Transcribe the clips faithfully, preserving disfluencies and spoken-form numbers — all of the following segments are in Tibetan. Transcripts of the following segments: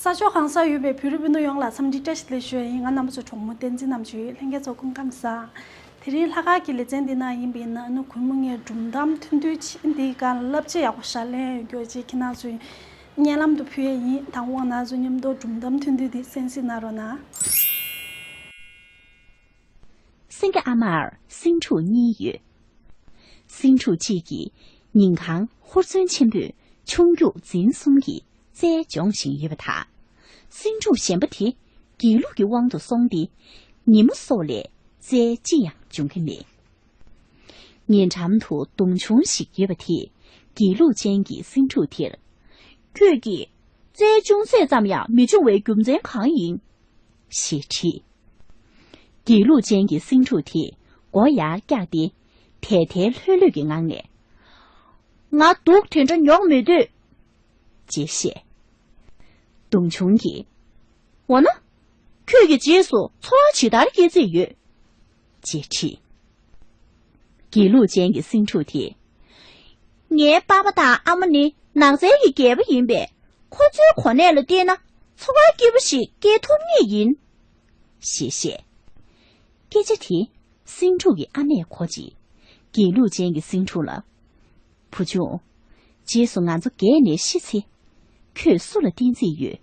ས་ཕྱོགས་གང་སར་ཡོད་པའི་བོད་རིགས་སྤུན་ཟླ་ཡོངས་ལ་འཚམས་འདྲི་བཀྲ་ཤིས་བདེ་ལེགས་ཞུ་ཡ་ཡིན། ང་རྣམ་པ་ཚོའི་གྲོགས་མོ་བསྟན་འཛིན་རྣམ་དཔྱོད་ཡིན། ལྷན་རྒྱས་ཚོ་སྐུ་ཁམས་བཟང་། དེ་རིང་ལྷག་དཀར་གྱི་ལེ་ཚན་འདི་ནང་ཡིན་པ་ཡིན་ན་ཨ་ནི་གུས་མོ་ངས་སྒྲུང་གཏམ་ཐུང་ཐུང་ཅིག་འདིའི་སྒང་བསླབ་བྱ་ཡག་པོ་ཞིག་ལེན་ཡོད་རྒྱུ་ཅིག་ཁྱེད་རྣམ་ཚོའི་སྙན་ལམ་དུ་ཕུལ་ཡ་ཡིན། དང་པོ་ང་རང་ཚོ་མཉམ་དུ་སྒྲུང་གཏམ་ཐུང་ཐུང་འདི་གསན་གཟིགས་གནང་རོགས་གནང་། སེང་གེ་ཨ་མར་སེང་ཕྲུག་གཉིས་ཡོད། སེང་ཕྲུག་གཅིག་གིས་ཉིན་གང་ཧུར་བརྩོན་ཆེན་པོས་ཆུང་རྒྱུག་འཛིན་གསུམ་གྱི་རྩལ་སྦྱོང་བཞིན་ཡོད་པ་དང་། སེང་ཕྲུག་གཞན་པ་དེ་སྒྱིད་ལུག་གི་དབང་དུ་སོང་སྟེ། ཉིན་མོ་སོགས་ལས་རྩལ་ཅི་ཡང་སྦྱོང་གི་མེད། ཉེ་འགྲམ་དུ་གདོང་ཆུང་ཞིག་ཡོད་པ་དེས་སྒྱིད་ལུག་ཅན་གྱི་སེང་ཕྲུག་དེར། ཁྱོད་ཀྱིས་རྩལ་ཅུང་ཟད་ཙམ་ཡང་མི་སྦྱོང་བའི་རྒྱུ་མཚན་གང་ཡིན། ཞེས་དྲིས། སྒྱིད་ལུག་ཅན་གྱི་སེང་ཕྲུག་དེས་མགོ་ཡར་བཀྱགས་ཏེ། དལ་དལ་ལྷོད་ལྷོད་ཀྱི་ངང་ནས། ང་སྡུག་དེ་འདྲ་མྱོང་མི་འདོད། ཅེས་བཤད། གདོང་ཆུང་གིས། འོ་ན། ཁྱོད་ཀྱི་རྗེས་སུ་འཚོ་བ་ཇི་ལྟར་སྐྱེལ་རྩིས་ཡོད། ཅེས་དྲིས། སྒྱིད་ལུག་ཅན་གྱི་སེང་ཕྲུག་དེས། ངའི་པ་ཕ་དང་ཨ་མ་ནི་ནགས་ཚལ་གྱི་རྒྱལ་པོ་ཡིན་པས། ཁོ་ཚོའི་གོ་གནས་ལ་བལྟས་ན་འཚོ་བ་སྐྱིད་པོ་ཞིག་སྐྱེལ་ཐུབ་ངེས་ཡིན། ཞེས་བཤད། སྐད་ཆ་དེ་སེང་ཕྲུག་གི་ཨ་མས་གོ་རྗེས། སྒྱིད་ལུག་ཅན་གྱི་སེང་ཕྲུག་ལ། བུ་ཆུང་། རྗེས་སུ་ང་ཚོ་རྒས་ནས་ཤི་ཚེ། ཁྱོད་སུ་ལ་བརྟེན་རྩིས་ཡོད།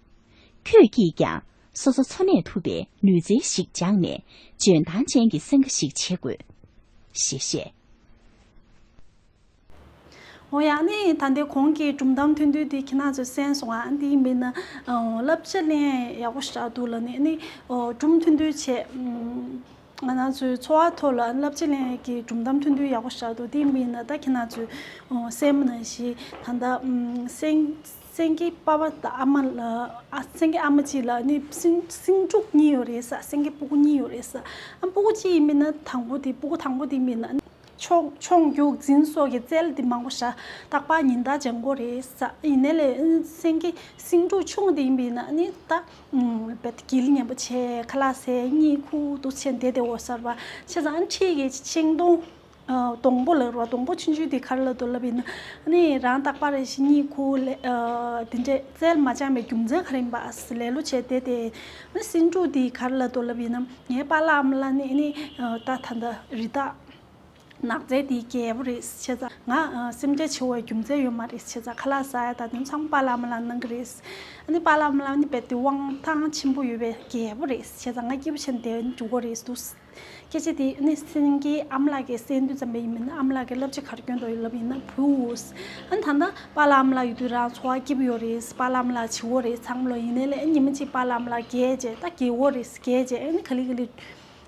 ཁྱོད་ཀྱིས་ཀྱང་སོ་སོ་འཚོ་གནས་ཐུབ་པའི་ལུས་རྩལ་ཞིག་སྦྱངས་ནས་འཇོན་ཐང་ཅན་གྱི་སེང་གེ་ཞིག་བྱེད་དགོས། ཞེས་བཤད། འོ་ཡ་ནི་ད་ལྟའི་གོང་གི་སྒྲུང་གཏམ་ཐུང་ཐུང་དེ་ཁྱེད་རང་ཚོས་གསན་སོང་ང་། འདི་ཡིན་པས་ན་བསླབ་བྱ་ལེན་ཡག་པོ་ཞེ་དྲག་འདུག་ལ་ནི་ནི་སྒྲུང་ཐུང་ཐུང་བྱས། ང་རང་ཚོའི་འཚོ་བ་ཐོག་ལ་བསླབ་བྱ་ལེན་ཡས་ཀྱི་སྒྲུང་གཏམ་ཐུང་ཐུང་ཡག་པོ་ཞིག་འདུག་དེ་ཡིན་པ་ཡིན་ན་ད་ཁྱེད་རང་ཚོས་གསན་པ་ནང་བཞིན་ད་ལྟ་སེང་སེང་གེ་པ་ཕ་དང་ཨ་མ་ལ་ཨ་སེང་གེ་ཨ་མ་གཅིག་ལ་ནི་སེང་སེང་ཕྲུག་གཉིས་ཡོད་རེད་ས། སེང་གེ་སྤུ་གུ་གཉིས་ཡོད་རེད་ས། ཨ་སྤུ་གུ་གཅིག་ཡིན་པ་ཡིན་ན་དང་པོ་དེ་སྤུ་གུ་དང་པོ་དེ་ཡིན་པ་ཡིན་ན་ཆུང་ཆུང་རྒྱུག་འཛིན་སོགས་ཀྱི་རྩལ་དེ་མང་པོ་ཞིག་རྟག་པར་ཉིན་ལྟར་སྦྱང་དགོས་རེད་ས། ཡིན་ནའི་ལས་སེང་གེ་སེང་ཕྲུག་ཆུང་དེ་ཡིན་པ་ཡིན་ན་ནི་ད། ཨུམ། བེད་ཀྱི་ཉན་པོ་བྱས་ཁ་ལག་ཟས་གཉིད་ཁུག་འདུག་བྱས་བསྡད་དེ་འོ་ཟེར་བ། བྱས་ཙང་ཨ་ནི་འཁྲིས་ཀྱི་ཤིང་སྡོང་། ཨ། སྡོང་པོ་ལ་རོ། སྡོང་པོ་ཆུང་ཆུང་དེ་ག་རེ་ལབ་འདུག་ལབ་ཡིན་ན། ཨ་ནི་རང་རྟག་པར་རེ་ཞིག་གཉིད་ཁུག་ལེ། ཨ། དེ་འདྲས་རྩལ་མ་སྦྱངས་པའི་རྒྱུ་མཚན་ག་རེ་ཡིན་པ་ཟེར་ལེ་ལོ་བྱས་བསྡད་དེ། ཨ་ནི་སེང་ཕྲུག་དེ་ག་རེ་ལབ་འདུག་ལབ་ཡིན་ན། ངའི་པཱ་ལགས་ཨ་མ་ལགས་ནི་ཨ་ནི་ད་ད་ལྟ་རི་དྭགས། ནགས་ཚལ་དེའི་རྒྱལ་པོ་རེད། བྱས་ཙང་ང་ཨ་སེམས་ཁྲལ་བྱེད་དགོས་པའི་རྒྱུ་མཚན་ཡོད་མ་རེད། བྱས་ཙང་ཁ་ལག་ཟ་ཡ་ད་དུང་ཚང་མ་པཱ་ལགས་ཨ་མ་ལགས་གནང་གི་རེད། ཨ་ནི་པཱ་ལགས་ཨ་མ་ལགས་ནི་རྦད་དེ་དབང་ཐང་ཆེན་པོ་ཡོད་པའི་རྒྱལ་པོ་རེད། བྱས་ཙང་ང་སྐྱིད་པོ་བྱས་ནས་བསྡད་འགྲོ་གི་རེད་འདུག་སྐད་ཆ་དེ་ཨ་ནི་སེང་གེ་ཨ་མ་ལགས་ཀྱིས་གསན་དུས་ཙམ་པ་ཡིན་མིན་ཨ་མ་ལགས་ཀྱིས་བསླབ་བྱ་ག་རེ་སྐྱོན་འདུག་ལབ་ཡིན་ན་བུ། ཨ་ནི་ད་ལྟ་པཱ་ལགས་ཨ་མ་ལགས་ཡོད་དུས་རང་འཚོ་བ་སྐྱིད་པོ་ཡོད་རེད། པཱ་ལགས་ཨ་མ་ལགས་བྱེད་དགོས་རེད་ཚང་མ་ལོ། ཡིན་ནའི་ལས་ཨ་ཉི་མ་གཅིག་པཱ་ལགས་ཨ་མ་ལགས་རྒས་བྱས་ད་རྒས་འགྲོ་གི་རེད། རྒས་བྱས་ཨ་ནི་ག་ལེ་ག་ལེ།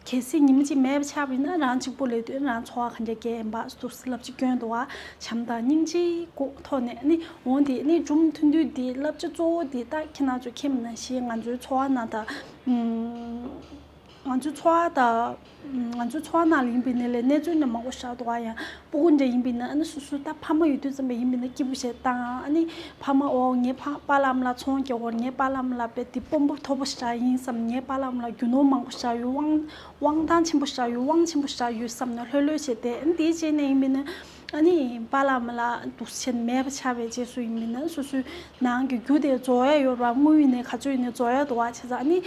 གལ་སྲིད་ཉིན་མ་གཅིག་མེད་པ་ཆགས་པ་ཡིན་ན་རང་གཅིག་པུ་ལས་དུས་རང་འཚོ་བ་ག་འདྲ་སྐྱེལ་ཡིན་པ་སུ་སུ་བསླབ་བྱ་སྐྱོན་འདུག་བ། བྱམས་དང་སྙིང་རྗེའི་སྒོ་ཐོག་ནས་ནི་འོང་དེ་ནི་སྒྲུང་ཐུང་ཐུང་དེ་བསླབ་བྱ་གཙོ་བོ་དེ་ད་ཁྱེད་རང་ཚོས་མཁྱེན་པ་ནང་བཞིན་ང་ཚོའི་འཚོ་བ་ནང་ད་ང་ཚོའི་འཚོ་བ་ད་ང་ཚོའི་འཚོ་བ་ནང་ལ་ཡིན་པའི་ནི་ལས་གནས་ཚུལ་ནི་མང་པོ་བཞག་འདུག་བ། ཡང་སྤུ་གུ་འདྲ་ཡིན་པ་ཡིན་ན་ཨ་ནི་སོ་སོ་ད་ཕ་མ་ཡོད་དུས་ཙམ་པ་ཡིན་པ་ཡིན་ན་སྐྱིད་པོ་བྱས་བཏང་། ཨ་ནི་ཕ་མ་འོ་ངའི་ཕ་པཱ་ལགས་ཨ་མ་ལགས་ཚོང་རྒྱག་དགོས་རེད། ངའི་པཱ་ལགས་ཨ་མ་ལགས་དཔེ་དེ་དཔོན་པོ་མཐོ་པོ་ཞིག་ཡིན་བསམ། ངའི་པཱ་ལགས་ཨ་མ་ལགས་རྒྱུ་ནོར་མང་པོ་ཞིག་ཡོད། དབང་དབང་ཐང་ཆེན་པོ་ཞིག་ཡོད། དབང་ཆེན་པོ་ཞིག་ཡོད་བསམ་ནས་ལྷོད་ལྷོད་བྱས་བསྡད། ཨ་ནི་དེའི་རྗེས་ནས་ཡིན་པ་ཡིན་ན་ཨ་ནི་པཱ་ལགས་ཨ་མ་ལགས་འདུག་སེ་བྱས་ནས་མེད་པ་ཆགས་པའི་རྗེས་སུ་ཡིན་པ་ཡིན་ན་སོ་སོའི་ནང་གི་རྒྱུ་དེ་རྫོགས་ཡ་ཡོད་རེད་བ། དངུལ་ཡིན་ནའི་ག་ཚོད་ཡིན་ནའི་རྫོགས་ཡ་འདུག་བ། བྱས་ཙང་ཨ་ནི།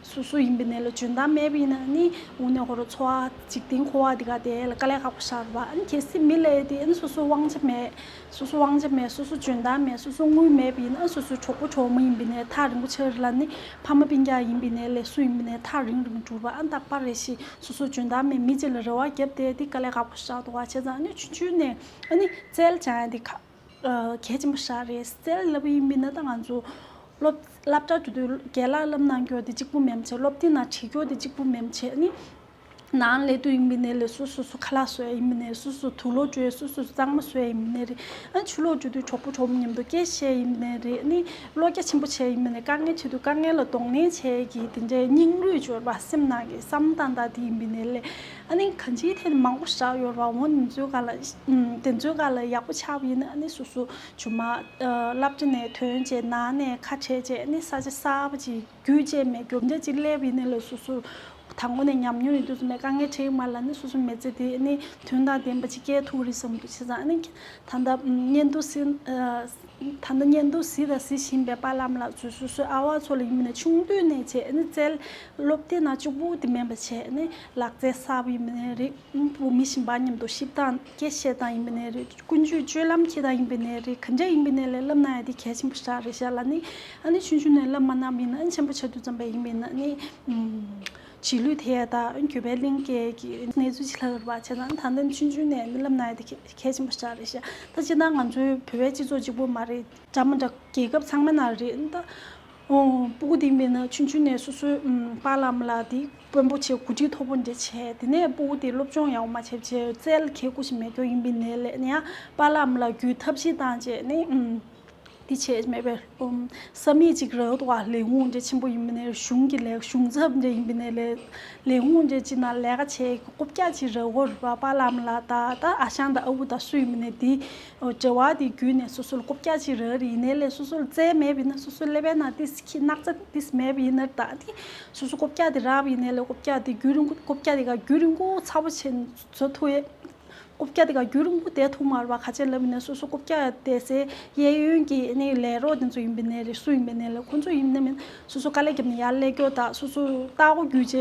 སོ་སོ་ཡིན་པ་ཡིན་ནའི་ལས་འཇོན་ཐང་མེད་པ་ཡིན་ན་ནི་དངོས་གནས་ཁོ་རང་འཚོ་བ་འཇིག་རྟེན་འཁོར་བ་འདི་ག་དེ་ལ་དཀའ་ལས་ཁག་པོ་ཞིག་རེད་བ། ཨ་ནི་གལ་སྲིད་མི་ལས་དེ་ཨ་ནི་སོ་སོ་དབང་ཆ་མེད། སོ་སོ་དབང་ཆ་མེད། སོ་སོ་འཇོན་ཐང་མེད། སོ་སོ་དངུལ་མེད་པ་ཡིན་ན་ཨ་སོ་སོའི་གྲོགས་པོ་གྲོགས་མོ་ཡིན་པ་ཡིན་ནའི་ཐག་རིང་པོ་ཆགས་རེད་ལ་ནི་ཕ་མ་སྤུན་ཀྱག་ཡིན་པ་ཡིན་ནའི་ལས་སུ་ཡིན་པ་ཡིན་ནའི་ཐག་རིང་རིང་འགྲོ་བ། ཨ་ནི་རྟག་པར་རེ་ཞིག་སོ་སོ་འཇོན་ཐང་མེད་མི་གཅིག་ལ་རེ་བ་བརྒྱབ་བསྡད་དེ་དཀའ་ལས་ཁག་པོ་ཞིག་འདུག་བ། བྱས་ཙང་ཨ་ནི་ཆུང་ཆུང་ནས་ཨ་ནི་རྩལ་སྦྱང་ཡ་དེ་ཁག་གལ་ཆེན་པོ་ཞིག་རེད། རྩལ་ལབ་ཡིན་པ་ཡིན་ན་ད་ང་ཚོ་སློབ་སློབ་གྲྭ་དུ་དུ་རྒན་ལགས་སློབ་གནང་རྒྱུ་དེ་གཅིག་པུ་མིན་པ་བྱས། སློབ་དེབ་ནང་བྲིས་རྒྱུ་དེ་གཅིག་པུ་མིན་པ་བྱས། ཨ་ནི་ནང་ལས་དུ་ཡིན་པ་ཡིན་ནའི་ལས་སོ་སོ་སོ་ཁ་ལག་བཟོ་ཡ་ཡིན་པ་ཡིན་ནའི་སོ་སོ་དུག་ལོག་འགྲོ་ཡ་སོ་སོ་གཙང་མ་བཟོ་ཡ་ཡིན་པ་ཡིན་ནའི་རེད། ཨ་ནི་ཕྱི་ལོགས་འགྲོ་དུས་གྲོགས་པོ་གྲོགས་མོ་མཉམ་དུ་སྐད་བཤད་ཡིན་པ་ཡིན་ནའི་རེད། ཨ་ནི་བློ་རྒྱ་ཆེན་པོ་བྱས་ཡིན་པ་ཡིན་ནའི་དཀའ་ངལ་འཕྲད་དུས་དཀའ་ངལ་ལ་གདོང་ལེན་བྱས་ཀྱི་དེ་འདྲའི་སྙིང་རུས་འབྱོར་བ་སེམས་ནང་གི་བསམ་སྟངས་དང་དེ་ཡིན་པ་ཡིན་ནའི་ལས། ཨ་ནི་གང་ཅིའི་ཐད་ནས་མང་པོ་བཞག་ཡོད་རེད་བ། འོ་དེ་ཚོའི་སྒང་ལ་ཨམ་དེ་ཚོའི་སྒང་ལ་ཡག་པོ་ཆགས་པ་ཡིན་ན་ཨ་ནི་སོ་སོ་ཇོ་མ་ཨ་སློབ་གྲྭ་ནས་ཐོན་བྱས་ནང་ནས་ཁ་བྲལ་བྱས་ཨ་ནི་ས་ཆ་གསར་པ་ཅིག་རྒྱུས་བཅད་མེད་རྒྱུ་འབྲས་ཅིག་སླེབས་པ་ཡིན་ན་ལས་སོ་སོ་དང་པོ་ནས་ཉམས་མྱོང་ཡོད་དུས་ཙམ་ནས་དཀའ་ངལ་འཕྲད་ཀྱི་མ་རེད་ལ་ཨ་ནི་སོ་སོའི་མི་ཚེ་དེ་ཨ་ནི་དོན་དང་ལྡན་པ་ཅིག་སྐྱེལ་ཐུབ་ཀྱི་རེད་བསམ་འདུག་བྱས་ཙང་ཨ་ནི་ད་ལྟ་ཨམ་བརྙན་ཐུང་གཟིགས་ཨ། ད་ལྟ་བརྙན་ཐུང་གཟིགས་དང་གཟིགས་བཞིན་པའི་པཱ་ལགས་ཨ་མ་ལགས་ཚོས་སོ་སོའི་ཨ་བ་ཚོ་ལ་ཡིན་པ་ནས་ཆུང་དུས་ནས་བྱས་ནས་རྩལ་སློབ་དེབ་ནང་གཅིག་པུ་དེ་མིན་པ་བྱས་ནས་ལག་རྩལ་གསར་པ་ཡིན་པ་ནས་རེད། ཨུམ་བུ་མི་གཞན་པ་མཉམ་དུ་གཤིབ་སྟངས་སྐད་བཤད་སྟངས་ཡིན་པ་ནས་རེད། ཀུན་སྤྱོད་སྤྱོད་ལམ་འཁྱེར་སྟངས་ཡིན་པ་ནས་རེད། ག་འདྲ་ཡིན་པ་ནས་ལས་བསླབ་གནང་ཡ་དེ་གལ་ཆེན་པོ་ཞིག་རེད་ཤག་ལ་ནི། ཨ་ནི་ཆུང་ཆུང་ནས་བསླབ་མ་གནང་བ་ཡིན་ན་ཨ་ནི་ཆེན་པོ་ཆགས་དུས་ཙམ་པ་ཡིན་པ་ཡིན་ན་ཨ་ནི་ཨུམ། རྗེས་ལུས་ཐེབས་ཡ་དང་གྱོད་པའི་གླེང་སྐྱེལ་གྱི་གནས་ཚུལ་ཅིག་ལྷག་པ་བྱས་ཙང་ད་ལྟ་ཆུང་ཆུང་ནས་བསླབ་གནང་ཡ་དེ་གལ་གལ་ཆེན་པོ་ཞིག་རེད་ཤག་ད་སྤྱིར་བཏང་ང་ཚོའི་བོད་པའི་སྤྱི་ཚོགས་གཅིག་པོ་མ་རེད། འདྲ་མི་འདྲ་རྒྱལ་ཁབ་ཚང་མའི་ནང་རེད། ད་ཨོ་སྤུ་གུ་དེ་མིན་ན་ཆུང་ཆུང་ནས་སོ་སོའི་ཨམ་པཱ་ལགས་ཨ་མ་ལགས་དེ་དཔོན་པོ་བྱས་འགོ་ཁྲིད་མཐོ་པོ་འདྲ་བྱས། དེ་ནས་སྤུ་གུ་དེ་སློབ་སྦྱོང་ཡག་པོ་མ་བྱས་བྱས་རྩལ་གལ་ཁུ་ཞིག་མེད་མཁན་ཡིན་པའི་ནས་ལས་ནས་ཡང་པཱ་ལགས་ཨ་མ་ལགས་བརྒྱུད་ཐབས་ཤེས་བཏང་བྱས་ནས་ཨམ། དེ་བྱས་མེད་པའི་ཨུམ་ས་མིག་ཅིག་རག་འདུག་ག་ལས་ཁུངས་འདྲ་ཆེན་པོ་ཡིན་པ་ནས་གཞུང་གི་ལས་གཞུང་ཚབ་འདྲ་ཡིན་པ་ནས་ལས་ལས་ཁུངས་འདྲ་ཅིག་ནང་ལས་ཀ་བྱེད་རྐུབ་བཀྱག་ཅིག་རག་གོ་རེད་པ། པཱ་ལགས་ཨ་མ་ལགས་ད་ད་ཨ་ཞང་དང་ཨ་ཁུ་དང་སུ་ཡིན་པ་ནས་དེ་འབྲེལ་བ་དེ་བརྒྱུད་ནས་སོ་སོ་ལ་རྐུབ་བཀྱག་ཅིག་རག་རེད། ཡིན་ནའི་ལས་སོ་སོ་ལ་རྩལ་མེད་པ་ཡིན་ན་སོ་སོའི་ཀླད་པའི་ནང་ཏིས་ཁྱི་སྣག་ཚ་ཏིས་མེད་པ་ཡིན་ན་ད་དེ་སོ་སོ་རྐུབ་བཀྱག་དེ་རག་པ་ཡིན་ནའི་ལས་རྐུབ་བཀྱག་དེ་རྒྱུན་རིང་པོ་རྐུབ་བཀྱག་དེ་ག་རྒྱུན་རིང་པོ་ཚ་པོ་བྱས་བཟོ་ཐུབ་ཡས། རྐུབ་བཀྱག་དེ་ག་རྒྱུན་རིང་པོ་བསྡད་ཐུབ་མ་རེད་པ། ག་ཅི་ལབ་ཡིན་ན་སོ་སོ་རྐུབ་བཀྱག་བསྡད་སའི་གཡས་གཡོན་གྱི་ནི་ལས་རོགས་དེ་ཚོ་ཡིན་པ་ནས་རེད། སུ་ཡིན་པ་ནས་ལས་ཁོང་ཚོ་ཡིན་ན་མིན་སོ་སོ་དཀའ་ལས་བརྒྱབ་ནས་ཡར་སླེབས་རྒྱུ་དང་སོ་སོ་ལྟག་སྒོ་བརྒྱུད་བྱས་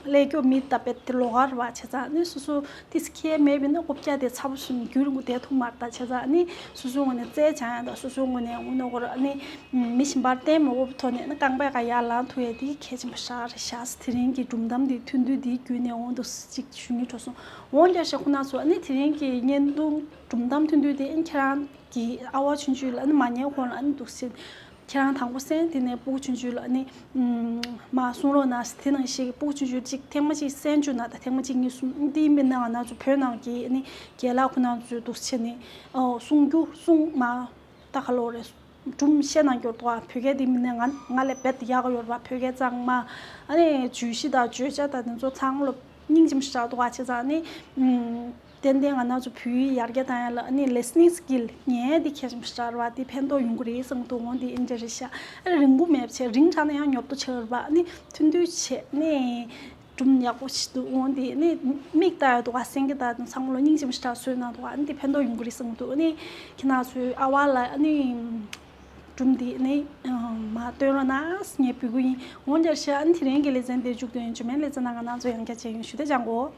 སླེབས་རྒྱུ་མི་ལྟ་བུ་དེ་ལོགས་ཀ་རེད་པ། བྱས་ཙང་ནི་སོ་སོ་དེ་ཁྱད་མེད་པ་ཡིན་ན་རྐུབ་བཀྱག་དེ་ཚ་པོ་སོང་རྒྱུན་རིང་པོ་བསྡད་ཐུབ་མ་རེད། ད་བྱས་ཙང་ནི་སོ་སོའི་ངོས་ནས་རྩལ་སྦྱང་ཡ་དང་སོ་སོའི་ངོས་ནས་འོ་ནོ་གོ་ར་ནི་མི་གཞན་པར་བརྟེན་མ་དགོས་པའི་ཐོག་ནས་ནི་རྐང་པའི་ཁ་ཡར་ལངས་ཐུབ་ཡ་དེ་གལ་ཆེན་པོ་ཞིག་རེད་ཤག་དེ་རིང་གི་སྒྲུང་གཏམ་འདི་ཐུང་ཐུང་འདིའི་བརྒྱུད་ནས་འོ་འདུག་ཅིག་ཞུ་སྙིང་བྲོ་སོང་། འོན་ཀྱང་ཤ་ཁོ་ན་ཚོ་ཨ་ནི་དེ་རིང་གི་བརྙན་ཐུང་སྒྲུང་གཏམ་ཐུང་ཐུང་དེ་ཨ་ནི་ཁྱེད་རང་གི་ཨ་བ་ཆུང་ཆུང་ལ་ཨ་ནི་མ་ཉན་གོང་ལ་ཨ་ནི་འདུག་སེ་ཁྱེད་རང་དང་པོ་གསན། དེ་ནས་སྤུ་གུ་ཆུང་ཆུང་ལ་ཨ་ནི་མ་གསུང་རོགས་གནང་། དེ་ནང་བཞིན་སྤུ་གུ་ཆུང་ཆུང་གཅིག་ཐེངས་མ་གཅིག་གསན་བཅུག་ན་ད་ཐེངས་མ་གཅིག་གཉིས་གསུམ་འདི་མིན་ན་ང་རང་ཚོ་བོད་ནང་གི་ཨ་ནི་རྒན་ལགས་ཁོ་ན་ཚོའི་འདུག་སེ་ནི་གསུང་རྒྱུ་གསུང་མ་ད་ག་ལོ་རེད། སྒྲུང་བཤད་གནང་རྒྱུ་འདུག་ཨ། བོད་སྐད་དེ་མིན་ན་ང་ང་ལས་རྦད་དེ་ཡག་གི་ཡོད་རེད་པ། བོད་སྐད་གཙང་མ། ཨ་ནི་བརྗོད་གཞི་དང་བརྗོད་བྱ་དང་དེ་ཚོ་ཚང་མ་ལོ་སྙིང་རྗེ་མོ་ཞེ་དྲག་འདུག་ཨ། བྱས་ཙང་ཨ་ནི་ཨུམ་ཏན་ཏན་ང་རང་ཚོ་བོད་ཡིག་ཡར་རྒྱས་བཏང་ཡ་ལ་ཨ་ནི་listening skill ཉན་ཡ་དེ་གལ་ཆེན་པོ་ཞེ་དྲག་རེད་པ། དེ་ཕན་ཐོགས་ཡོང་གི་རེད་བསམ་གི་འདུག་འོ་འདི་ཨིན་འདྲ་རེད་ཤག་ཨ་ནི་རིང་པོ་མེད་པ་བྱས། རིང་དྲགས་ན་ཡང་ཉོབ་ཏོ་ཆགས་རེད་པ། ཨ་ནི་ཐུང་ཐུང་བྱས་ནས། སྒྲུང་ཡག་པོ་ཞིག་འདུག་འོང་དེ་ནི་མིག་ལྟ་ཡ་འདུག་ག་སེང་གེ་དང་ཚང་མ་ལོ་སྙིང་རྗེ་མོ་ཞེ་དྲག་བཟོས་གནང་འདུག་ཨ་ནི་དེ་ཕན་ཐོགས་ཡོང་གི་རེད་བསམ་གི་འདུག་ཨ་ནི་ཁྱེད་རང་ཚོའི་ཨ་བ་ལ་ཨ་ནི་སྒྲུང་འདི་ནི་མ་སྟོན་རོགས་གནང་ངས་འབོད་སྐུལ་ཡིན། འོང་རྒྱ་ཤ་ཨ་ནི་དེ་རིང་གི་ལེ་ཚན་དེ་མཇུག་ཏུ་ཡིན། རྗེས་མའི་ལེ་ཚན་ནང་ང་རང་ཚོ་ཡང་བསྐྱར་མཇལ་ཡོང་། ཞུ་བདེ་ཅང་གོ།